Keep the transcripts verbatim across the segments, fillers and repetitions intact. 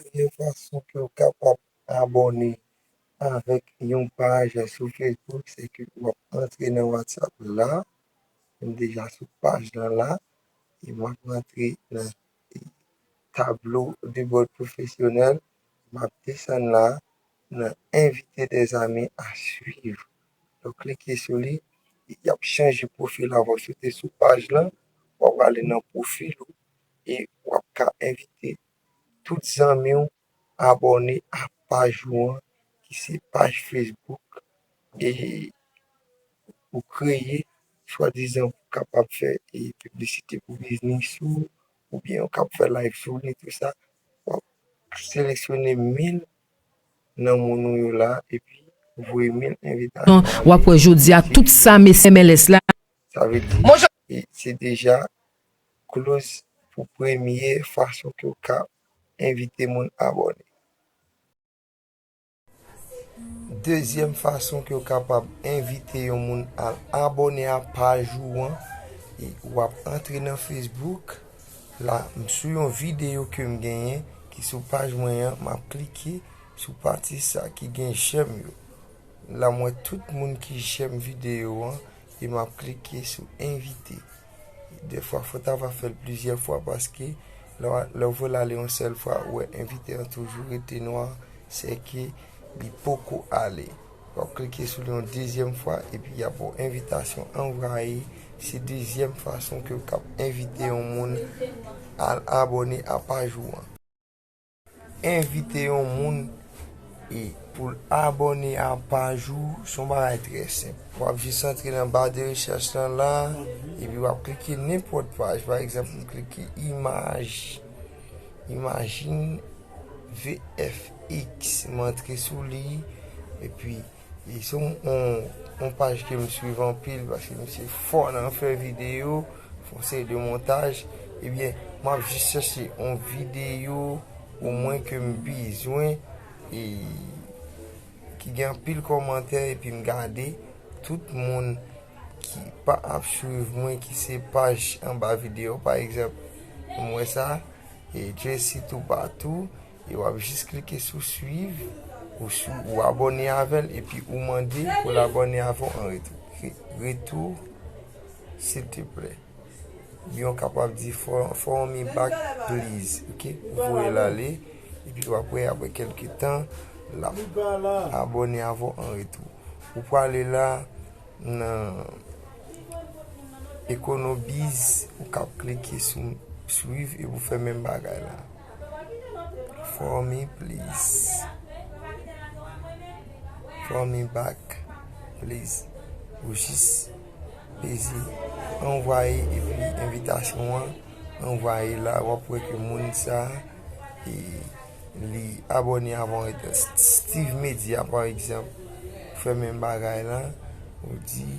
Premye fason ke w kapab abòne avèk yon paj sou Facebook, se ke w ap antre nan WhatsApp la. M deja sou paj lan la. E m ap rantre nan tablo de bòd pwofesyonèl. M ap desann la nan inviter des amis à suivre. Donk, klike sou li. Y ap chanje pwofil la. W ap soti sou paj lan. W ap ale nan pwofil ou. E w ap ka envite tout zanmi w abòne a paj ou an, ki se paj Facebook, e ou kreye, swadizan pou kapab fè e piblisite pou biznis ou, oubyen ou kab fè live sou li, tou sa. W ap seleksyone mil nan moun ou yo la, epi voye mil envitasyon. W ap wè jodi a, tout sa mesye M L S la. Sa vle di, e se deja close pou premye fason ke w ka envite moun abòne. Dezyèm fason ke w kapab envite yon moun al abòne a paj ou an, e w ap antre nan Facebook. La, m sou yon videyo ke m genyen ki sou paj mwen an, m ap klike sou pati sa ki gen jèm yo. La, m wè tout moun ki jèm videyo an, e m ap klike sou envite. Defwa, fò ta va fè l plizyè fwa paske lè w, lè w voye l ale yon sèl fwa, ou wè envite an toujou rete nwa, sèke li poko ale. W ap klike sou li yon dezyèm fwa, epi y ap ba w envitasyon anvwaye. Se dezyèm fason ke w kab envite yon moun al abòne a paj ou an. Envite yon moun e pou l abòne a paj ou, se yon bagay trè senp. W ap jis antre nan ba de rechèch lan la, epi w ap klike nenpòt paj. Pa egzanp, m klike imaj, imajin V F X. M antre sou li, epi E se yon, yon, yon paj ke m swiv anpil, paske misye fò nan fè videyo, fè yon seri de montaj. Ebyen, m ap jis chèche yon videyo, omwen ke m bezwen, e ki gen anpil kòmantè, epi m gade tout moun ki pa ap swiv mwen, ki se paj anba videyo, pa egzanp, m wè sa, e Jesse Toupatou, e w ap jis klike sou swiv, ou sou, ou abòne avè l, epi ou mande pou l abòne avè w an retou. Re-, retou, silteplè. Ebyen, w kapab di, "Fo-, follow me back, please." Oke? Ou voye l ale, epi w ap wè, apre kèlke tan, l ap abòne avè w an retou. Ou prale la, nan Econobiz, ou kab klike sou swiv epi w fè menm bagay la. Follow me, please. Follow me back, please. Ou jis peze anvwaye epi envitasyon an anvwaye la, w ap wè ke moun sa, e, li abòne avè w. Steve Media, pa egzanp, fè menm bagay la, ou di,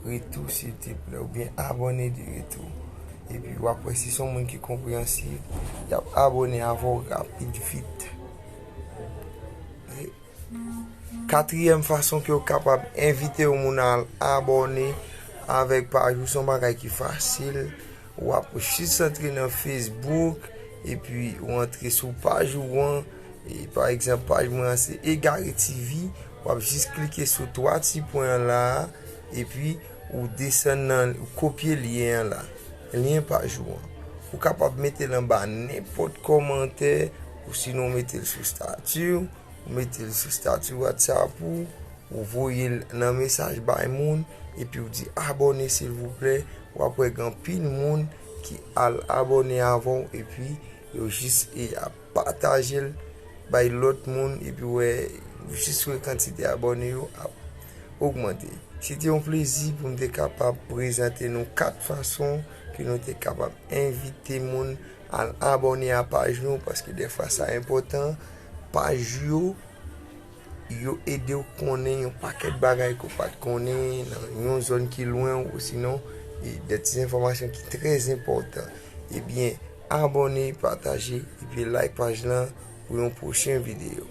"Retou, silteplè," oubyen "Abòne de retou." Epi w ap wè si se yon moun ki konpreyansiv, y ap abòne avè w rapid vit. Katriyèm fason ke w kapab envite yon moun al abòne avèk paj ou, se yon bagay ki fasil. W ap jis antre nan Facebook, epi w antre sou paj ou an. E, pa egzanp, paj mwen an se Egare T V. W ap jis klike sou twa ti pwen an la a, epi ou desann nan, ou kopye lyen an la, lyen paj ou an. Ou kapab mete l anba nenpòt kòmantè, ou sinon w mete l sou estati w, ou mete l sou estati WhatsApp ou, ou voye l nan mesaj bay moun, epi w di, "Abòne, silvouplè." W ap wè gen anpil moun ki al abòne avè w, epi yo jis, e, ap pataje l bay lòt moun, epi w wè jis wè kantite abòne yo ap ogmante. Se te yon plezi pou m te kapab prezante nou kat fason ke nou te kapab envite moun al abòne a paj nou, paske dèfwa sa enpòtan. Paj yo, yo ede w konnen yon pakèt bagay ke w pa t konnen nan yon zòn ki lwen w, osinon, e, de ti enfòmasyon ki trè enpòtan. Ebyen, abòne, pataje, epi like paj lan pou yon pwochen videyo.